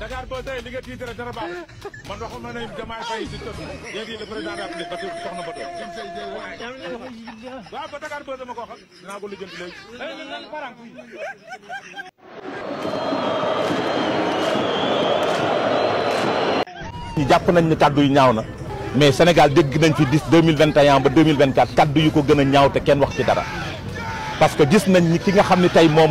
Dakar boo tey li nga tiitare dara baax man waxuma ne Diomaye Faye di tëdd léegi le président de la République ba soxna ba waaw ba Dakar boo dama ko waxal dinaa ko lijjanti léegi. ñu jàpp nañ ni kaddu yu ñaaw na mais Sénégal dégg nañ fi 2021 ba 2024 kaddu yu ko gën a ñaaw te kenn wax ci dara parce que gis nañ ni ki nga xam ne tey moom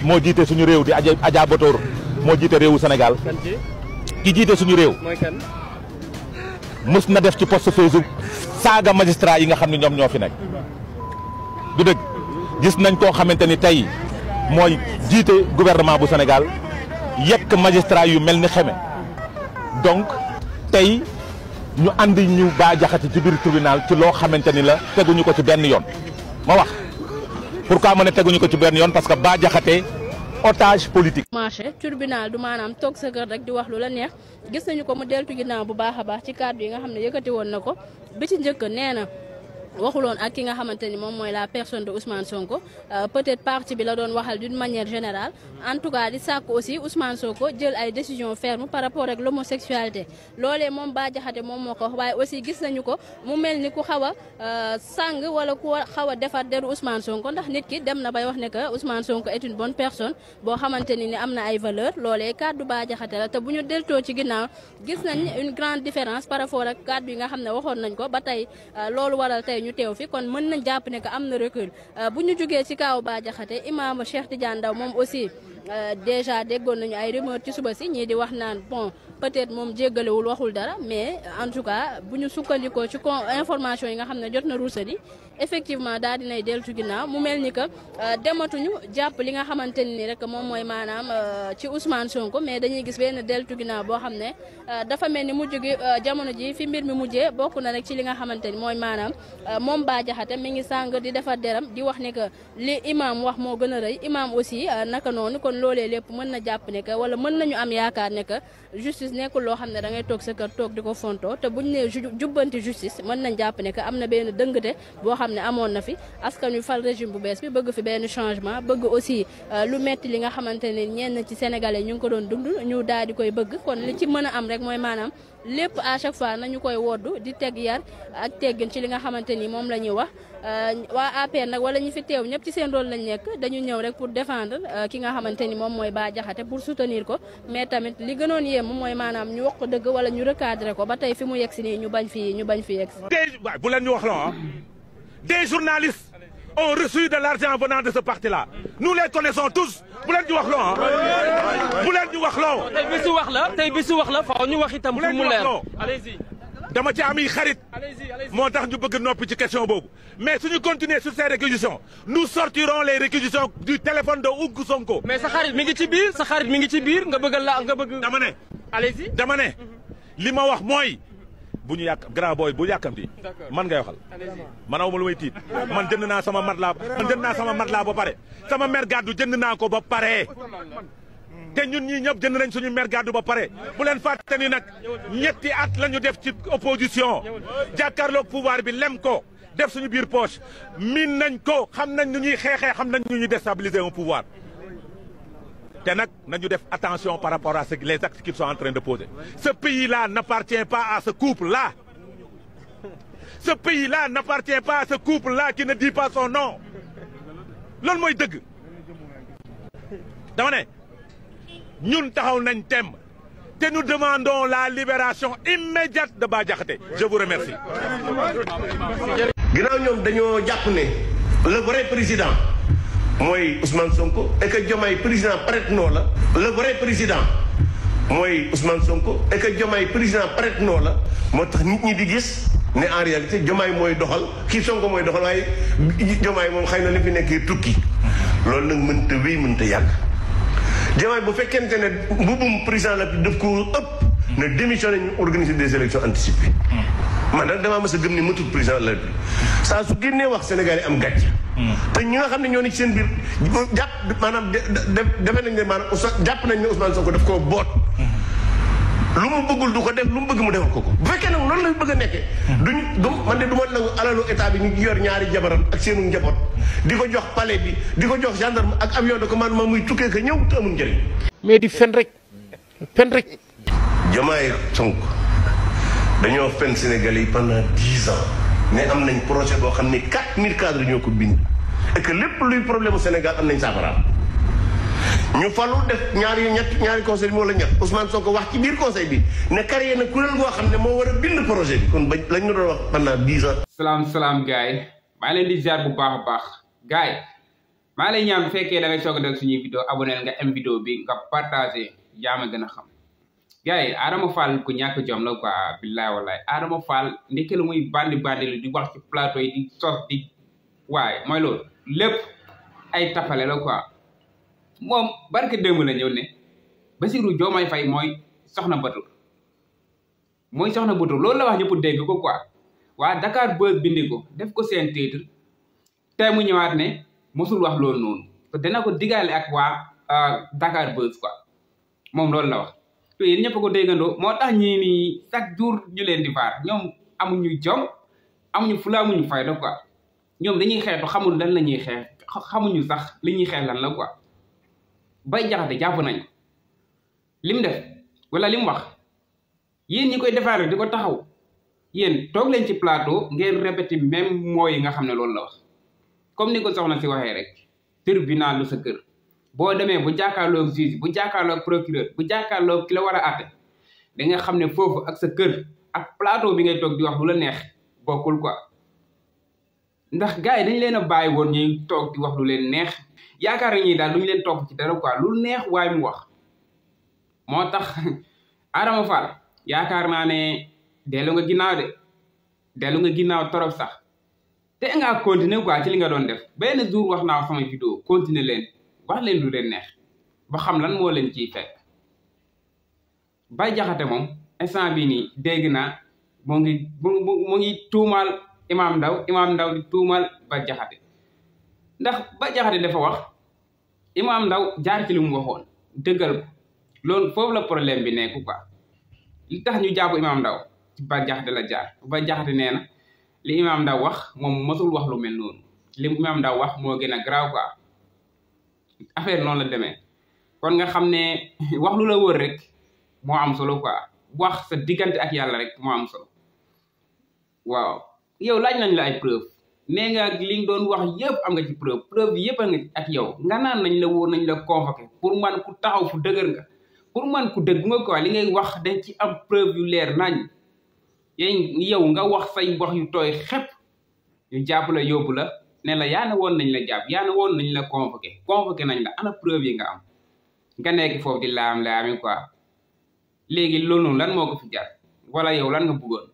moo jiite suñu réew di Adja Batoor moo jiite réewu Sénégal ki jiite suñu réew mës na def ci poste Facebook saaga magistrat yi nga xam ne ñoom ñoo fi nekk du dëgg gis nañ koo xamante ni tey mooy jiite gouvernement bu Sénégal yekk magistrat yu mel ni xeme donc tey ñu andi ñu Bah Diakhaté ci biir tribunal ci loo xamante ni la teguñu ko ci benn yoon ma wax pourquoi ma ne teguñu ko ci benn yoon parce que Bah Diakhaté otage politique. marché tribunal du maanaam toog sa kër rek di wax lu la neex gis nañu ko mu deltu ginnaaw bu baax a baax ci kàddu yi nga xam ne yëkkati woon na ko bi ci njëkk nee na waxuloon ak ki nga xamante ni moom mooy la personne de Ousmane Sonko peut-être parti bi la doon waxal d'une manière générale en tout cas di sàkk aussi Ousmane Sonko jël ay décisions fermes par rapport ak l'homosexualité loolee moom Bah Diakhaté moom moo ko wax waaye aussi gis nañu ko mu mel ni ku xaw a sàng wala ku xaw a defar deru Ousmane Sonko ndax nit ki dem na bay wax ne que Ousmane Sonko est une bonne personne boo xamante ni am na ay valeurs loolee kàddu Bah Diakhaté la te bu ñu deltoo ci ginnaaw gis nañ une grande différence par rapport ak kàddu yi nga xam ne waxoon nañ ko ba tey loolu waral tey ñu teew fi kon mën nañ jàpp ne que am na recul bu ñu jógee ci kaaw Bah Diakhaté imam Cheikh Tidiane Ndao moom aussi déjà déggoon nañu ay rumeur ci suba si ñii di wax naan bon peut-être moom jéggalewul waxul dara mais en tout cas bu ñu sukkandikoo ci information yi nga xam ne jot na ruusali effectivement daal dinay deltu ginnaaw mu mel ni que dematuñu jàpp li nga xamante ni rek moom mooy maanaam ci Ousmane Sonko mais dañuy gis benn deltu ginnaaw boo xam ne dafa mel ni mujj gi jamono ji fi mbir mi mujjee bokk na rek ci li nga xamante ni mooy maanaam moom Bah Diakhaté mi ngi sàng di defar deram di wax ne que li imam wax moo gën a rëy imam aussi naka noonu kon loolee lépp mën na jàpp ne que wala mën nañu am yaakaar ne que justice nekkul loo xam ne da ngay toog sa kër toog di ko fontoo te buñ ne jubbanti justice mën nañ jàpp ne que am na benn dëngate boo xam ne amoon na fi askan wi fal régime bu bees bi bëgg fi benn changement bëgg aussi lu metti li nga xamante ne ñenn ci sénégalais ñu ngi ko doon dund ñu daal di koy bëgg kon li ci mën a am rek mooy maanaam lépp à chaque fois nañu koy woddu di teg yar ak teggin ci li nga xamante ni moom la ñuy wax waa APR nag wala ñu fi teew ñëpp ci seen rôle lañ nekk dañu ñëw rek pour défendre ki nga xamante ni moom mooy Bah Diakhaté pour soutenir ko mais tamit li gënoon yéem mooy maanaam ñu wax ko dëgg wala ñu recadrer ko ba tey fi mu yegg si nii ñu bañ fi yegg si. bu leen ñu wax loo des journalistes ont reçu de l'argent venant de ce parti-là nous les connaissons tous bu leen ñu wax loo bu leen ñu wax loo. tey bisu wax la faaw ñu wax itam pour mu leer. allez-y. dama ci am xarit moo tax ñu bëgg noppi ci question boobu mais suñu continuer sur ces réquisitions nous sortirons les réquisitions du téléphone de Ousmane Sonko. mais sa xarit mi ngi ci biir nga bëgg dama ne. allez-y dama ne li ma wax mooy bu ñu yàq grand boy bu yàkkamti man ngay waxal man awma lu may tiit man jënd naa sama matelas ba pare sama mère gàddu jënd naa ko ba pare. te ñun ñii ñëpp jënd nañ suñu mer gàddu ba pare bu leen fàtte ni nag ñetti at la ñu def ci opposition jàkkaarloog pouvoir bi lem ko def suñu biir poche min nañ ko xam nañ nu ñuy xeexee xam nañ nu ñuy déstabiliser un pouvoir te nag nañu def attention par rapport à les actes qu'ils sont en train de poser. Ce pays-là n'appartient pas à ce couple-là. Ce pays-là n'appartient pas à ce couple-là qui ne dit pas son nom. loolu mooy dëgg dama ne ñun taxaw nañ tem te nous demandons la libération immédiate de Bah Diakhaté. Je vous remercie. ginnaaw ñoom dañoo jàpp ne le vrai président mooy Ousmane Sonko et que Diomaye président prête-nom la. le vrai président mooy Ousmane Sonko et que Diomaye président prête-nom la moo tax nit ñi di gis ne en réalité Diomaye mooy doxal kii Sonko mooy doxal waaye Diomaye moom xëy na li fi nekkee tukki loolu nag mënta wéy mënta yàgg. Diomaye bu fekkente ne mbubum président la daf ko ëpp na démissionné ñu organiser des élections anticipées. man nag damaa mës a gëm ni matul président de la République saa su génnee wax Sénégal yi am gàcce. te ñi nga xam ne ñoo ne ci seen biir jàpp maanaam defe nañ ne maanaam jàpp nañ ne Ousmane Sonko daf koo boot. lu mu bëggul du ko def lu mu bëgg mu defal ko. bu fekkee nag noonu la bëgg a nekkee. man de du ma nangu alalu état bi ñu yor ñaari jabaram ak seenu njaboot di ko jox palais bi di ko jox gendarme ak avion de commandement muy tukkee ko ñëw te amul njëriñ. mais di fen rek fen rek. Diomaye Sonko dañoo fen Sénégalais yi pendant 10 ans mais am nañ projet boo xam ne 4000 cadres ñoo ko bind et que lépp luy problème au Sénégal am nañ saafara ñu falu def ñaari conseil bi wala ñett Ousmane Sonko wax ci biir conseil bi ne créé na kuréel goo xam ne moo war a bind projet bi kon ba lañ ñu doon wax pendant 10 ans. salaam gars yi maa leen di ziar bu baax a baax gars yi maa lay ñaan bu fekkee da ngay soog a def suñuy vidéo abonné nga am vidéo bi nga partagé yaa ma gën a xam gars yi Adama Fall ku ñàkk jom la quoi billaay wallaay Adama Fall ndeke lu muy bandi lu di wax ci plateau yi di sos di waaye mooy loolu lépp ay tafale la quoi moom barke démb la ñëw ne Bassirou Diomaye Faye mooy soxna Bator loolu la wax ñëpp dégg ko quoi waa Dakar Buzz bindi ko def ko seen titre tey mu ñëwaat ne mosul wax loolu noonu te dina ko digaale ak waa Dakar Buzz quoi moom loolu la wax te yéen ñëpp ko déggandoo moo tax ñii nii chaque jour ñu leen di vaar ñoom amuñu jom amuñu fula amuñu fayda quoi ñoom dañuy xeextu xamul lan la ñuy xeex xamuñu sax li ñuy xeex lan la quoi Bah Diakhaté jàpp nañ lim def wala lim wax yéen ñi koy defaare di ko taxaw yéen toog leen ci plateau ngeen répété même mots yi nga xam ne loolu la wax comme ni ko soxna si waxee rek tribunal lu sa kër boo demee bu jàkkaarloog juge bu jàkkaarloog procureur bu jàkkaarloog ki la war a àtte da nga xam ne foofu ak sa kër ak plateau bi ngay toog di wax lu la neex bokkul quoi ndax gars yi dañ leen a bàyyi woon ñuy toog di wax lu leen neex yaakaar nañu daal duñu leen topp ci dara quoi lu neex waaye mu wax moo tax Adama Fall yaakaar naa ne dellu nga ginnaaw torop sax te nga continuer quoi ci li nga doon def benn jour wax naa sama vidéo continuer leen wax leen lu leen neex ba xam lan moo leen ciy fekk Bah Diakhaté moom instant bii nii dégg naa mu ngi tuumaal Imam Ndaw di tuumaal Bah Diakhaté ndax Bah Diakhaté dafa wax Imam Ndaw jaar ci li mu waxoon dëggal ko loolu foofu la problème bi nekk quoi li tax ñu jàpp Imam Ndaw ci Bah Diakhaté la jaar Bah Diakhaté nee na li Imam Ndaw wax moom mosul wax lu mel noonu li Imam Ndaw wax moo gën a grave quoi affaire noonu la demee kon nga xam ne wax lu la wër rek moo am solo quoi wax sa diggante ak yàlla rek moo am solo waaw yow laaj nañ la ay preuve nee nga li nga doon wax yëpp am nga ci preuve bi yëpp a nga ak yow nga naan nañ la wóor nañ la convoqué pour man ku taxaw fu dëgër nga pour man ku dëgg nga quoi li ngay wax dañ ci am preuve yu leer nañ yow nga wax say wax yu tooy xepp ñu jàpp la yóbbu la ne la yaa ne woon nañ la jàpp yaa ne woon nañ la convoqué nañ la ana preuve yi nga am nga nekk foofu di laami quoi léegi loolu noonu lan moo ko fi jar wala yow lan nga bëggoon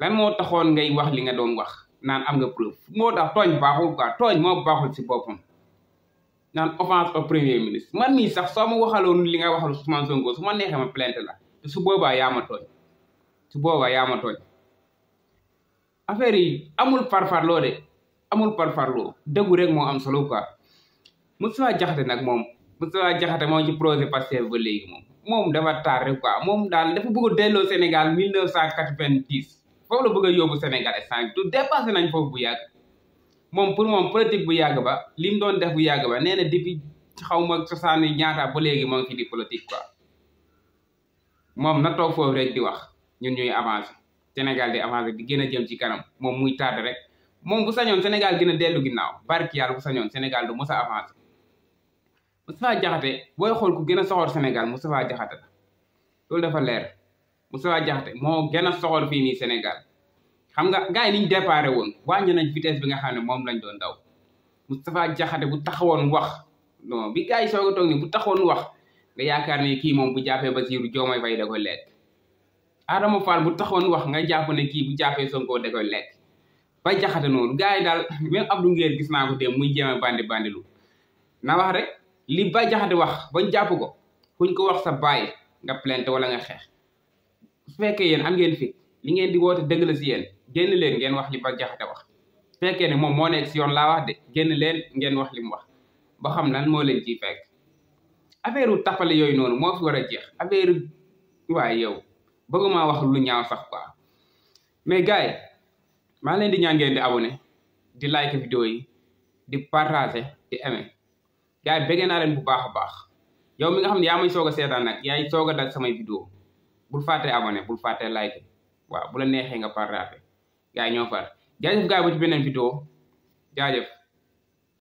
lan moo taxoon ngay wax li nga doon wax naan am nga preuve moo tax tooñ baaxul quoi tooñ moo baaxul si boppam naan offense au premier ministre man mii sax soo ma waxaloon li nga waxal Ousmane Sonko su ma neexee ma plainte la te su boobaa yaa ma tooñ affaire yi amul parfarloo dëggu rek moo am solo quoi Moustapha Diakhaté nag moom ci projet Pastef ba léegi moom dafa taar rek quoi moom daal dafa bëgg a delloo Sénégal 1990 foofu la bëgg a yóbbu Sénégal instant bi tout dépassé nañ foofu bu yàgg moom pour moom politique bu yàgg ba li mu doon def bu yàgg ba nee na depuis xaw ma 60 ñaata ba léegi moo ngi fi di politique quoi moom na toog foofu rek di wax ñun ñuy avancé Sénégal di avancé di gën a jëm ci kanam moom muy tardé rek moom bu sañoon Sénégal gën a dellu ginnaaw barki yàlla bu sañoon Sénégal du mos a avancé Moustapha Diakhaté booy xool ku gën a soxor Sénégal Moustapha Diakhaté la loolu dafa leer Moustapha Diakhaté moo gën a soxor fii nii Sénégal xam nga gars yi niñ déparé woon wàññi nañ vitesse bi nga xam ne moom lañ doon daw Moustapha Diakhaté bu taxawoon wax non bi gars yi soog a toog ni bu taxawoon wax nga yaakaar ne kii moom bu jàppee Bassirou Diomaye Faye da koy lekk Adama Fall bu taxawoon wax nga jàpp ne kii bu jàppee Sonko da koy lekk Bah Diakhaté noonu gars yi daal même Abdou Nguer gis naa ko dem muy jéem a bandilu na wax rek li Bah Diakhaté wax bañ jàpp ko kuñ ko wax sa baay nga plainte wala nga xeex su fekkee yéen am ngeen fi li ngeen di woote dëgg la si yéen génn leen ngeen wax li Bah Diakhaté wax su fekkee ne moom moo nekk si yoon laa wax de génn leen ngeen wax li mu wax ba xam lan moo leen ciy fekk affaire u tappale yooyu noonu moo fi war a jeex affaire waaye yow bëgguma wax lu ñaaw sax quoi mais gars yi maa leen di ñaan ngeen di abonné di like vidéo yi di partager di aimer gars yi bëggee naa leen bu baax a baax yow mi nga xam ne yaa may soog a seetaan nag yaay soog a dal samay vidéo bul fàtte abonné bul fàtte like waaw bu la neexee nga partager gars yi ñoo far jaajëf gars yi ba ci beneen vidéo jaajëf